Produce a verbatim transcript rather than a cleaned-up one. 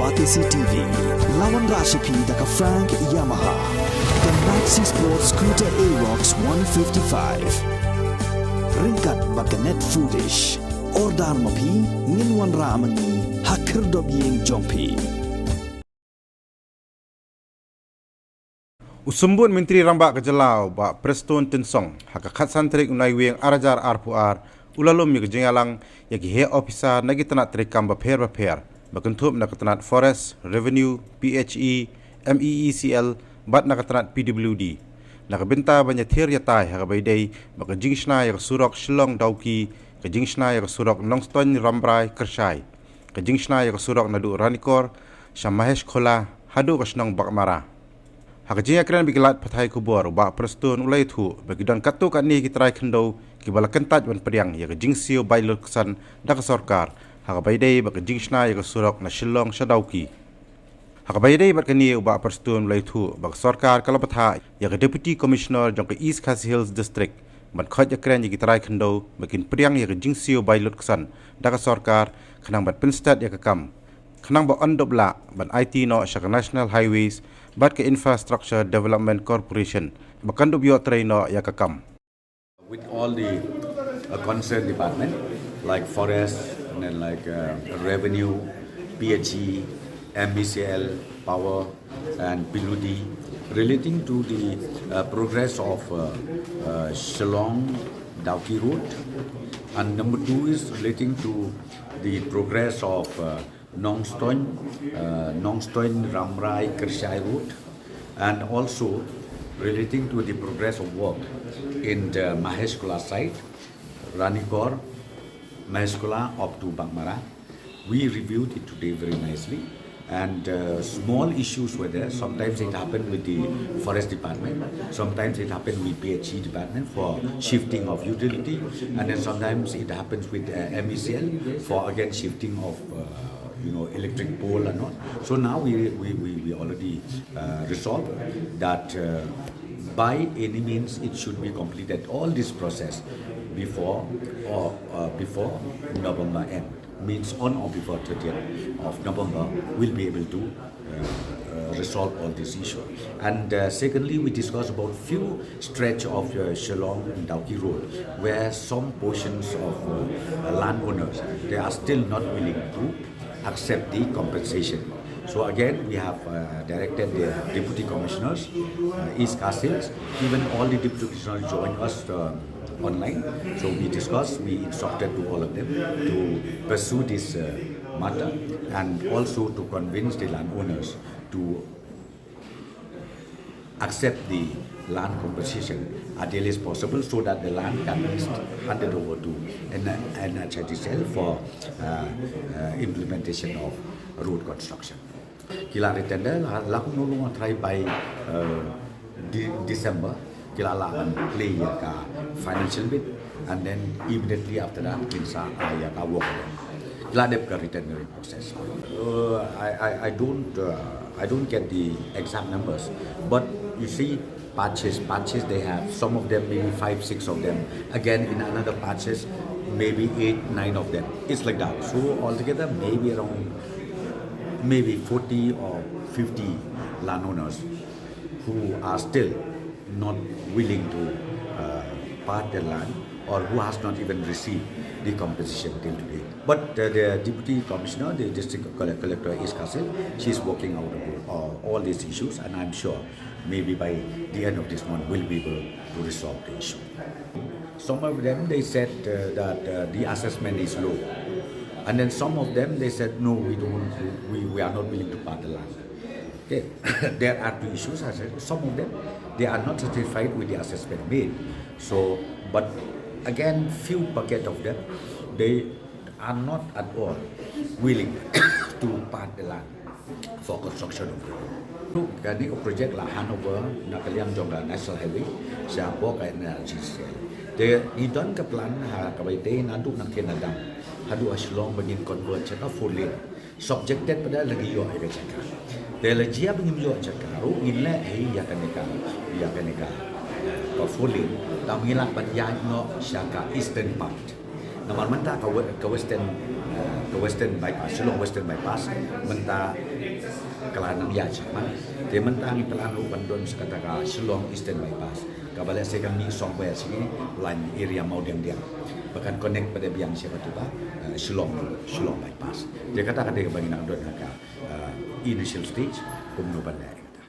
Batesi T V, la wanrah sha phi da ka Frank Yamaha, ka Maxi Sport Scooter Aerox one fifty-five. Ryngkat bad ka Net Foodish. Order ma phi, ngin wanrah ma ngi ha khyrdop ïing jong phi. U Symbud Myntri Rangbah ka jylla u Bah Prestone Tynsong, ha ka khatsan tarik u Naiwieng ar hajar arphew ar, u la lum ïa ka jingïalang ïa ki heh ophisar na ki tnat treikam bapher bapher, ba kynthup na ka tnat Forest, Revenue, P H E, M E E C L, bad na ka tnat P W D. Na ka bynta ban ïathir ïatai ha kaba ïadei bad ka jingshna ïa ka surok Shillong Dawki, ka jingshna ïa ka surok Nongstoiñ Rambrai Kyrshai, ka jingshna ïa ka surok naduh Ranikor sha Mahesh Khola haduh ka shnong Baghmara. Ha ka jingïakren bad ki lad pathai khubor, u Bah Prestone u la ïathuh ba ki don katto katne ki trai khyndew kiba la kyntait ban pdiang ïa ka jingsiew bai lutksan da ka sorkar ha kaba ïadei bad ka jingshna ïa ka surok na Shillong sha Dawki. Ha kaba ïadei bad kane, u Bah Prestone u la ïathuh ba ka sorkar ka la bthah ïa ka Deputy Commissioner jong ka East Khasi Hills District ban khot ïakren ïa ki trai khyndew ba kin pdiang ïa ka jingsiew bai lutksan da ka sorkar khnang ban pynstet ïa ka kam, khnang ba yn dup lah ban aiti noh sha ka National Highways bad ka Infrastructure Development Corporation ba kan dup ïoh trei noh ïa ka kam. With all the uh, concerned department like forest and then like uh, revenue, P H E, M E C L, power, and P W D, relating to the uh, progress of uh, uh, Shillong Dawki Road, and number two is relating to the progress of uh, Nongstoiñ, uh, Nongstoiñ Rambrai Kyrshai Road, and also relating to the progress of work in the Mahesh Khola site, Ranikor, Mahesh Khola up to Baghmara. We reviewed it today very nicely. And uh, small issues were there. Sometimes it happened with the forest department. Sometimes it happened with P H E department for shifting of utility. And then sometimes it happens with uh, M E C L for again shifting of uh, you know electric pole and all. So now we we, we, we already uh, resolved that uh, by any means it should be completed. All this process before or uh, before November end, means on or before thirtieth of November, we'll be able to uh, uh, resolve all this issue. And uh, secondly, we discussed about few stretch of uh, Shillong and Dawki Road where some portions of uh, landowners, they are still not willing to accept the compensation. So again, we have uh, directed the deputy commissioners, uh, East Khasi Hills, even all the deputy commissioners join us uh, online. So we discussed, we instructed to all of them to pursue this uh, matter and also to convince the landowners to accept the land compensation as early as possible so that the land can be handed over to N H I D C L for uh, uh, implementation of road construction. Ki la retender, la, la kumno long try by uh, December, ki la lah ban play ïa ka financial bid, and then immediately after that kin sa ai ïa ka work order. Ki la dep ka retendering process. Uh, I, I, I don't uh, I don't get the exact numbers, but you see patches, patches they have, some of them maybe five, six of them. Again, in another patches, maybe eight, nine of them. It's like that. So altogether, maybe around maybe forty or fifty landowners who are still not willing to uh, part their land or who has not even received the compensation till today. But uh, the deputy commissioner, the district colle- collector East Khasi Hills, she is working out about all, all these issues, and I'm sure maybe by the end of this month we'll be able to resolve the issue. Some of them they said uh, that uh, the assessment is low, and then some of them they said no, we don't, we, we are not willing to part the land. Okay, there are two issues. I said some of them they are not satisfied with the assessment made. So, but again, few packet of them they are not at all willing to part the land for construction of the road. Kane ka project la handover na ka liang jong ka National Highway sha bor ka N H I D C L. Te i don ka plan ha kaba ïadei naduh na Kena Dam haduh ha Shillong ba ngin convert sha ka four lane. Subjected pada la ngi ïoh ïa ka jaka. Te la jia ba ngim ïoh jaka ruh ngin leh hi ïa kane ka, ïa kane ka, eh, ka four lane. Tang ngin lah ban ïaid noh sha ka eastern part. Namar mynta ka we- ka western Ka Western Bypass, Shillong Western Bypass mynta ka la nang ïaid shaphrang. Te mynta ngi plan ruh ban don sa kata ka Shillong Eastern Bypass, kaba lehse ka mih somewhere sini, line area Mawdiangdiang, ba kan connect pat biang sha katu ka, eh, Shillong, Shillong Bypass. Te kata ka dei kaba ngi nang don ha ka, eh, initial stage kumno ban leh kata.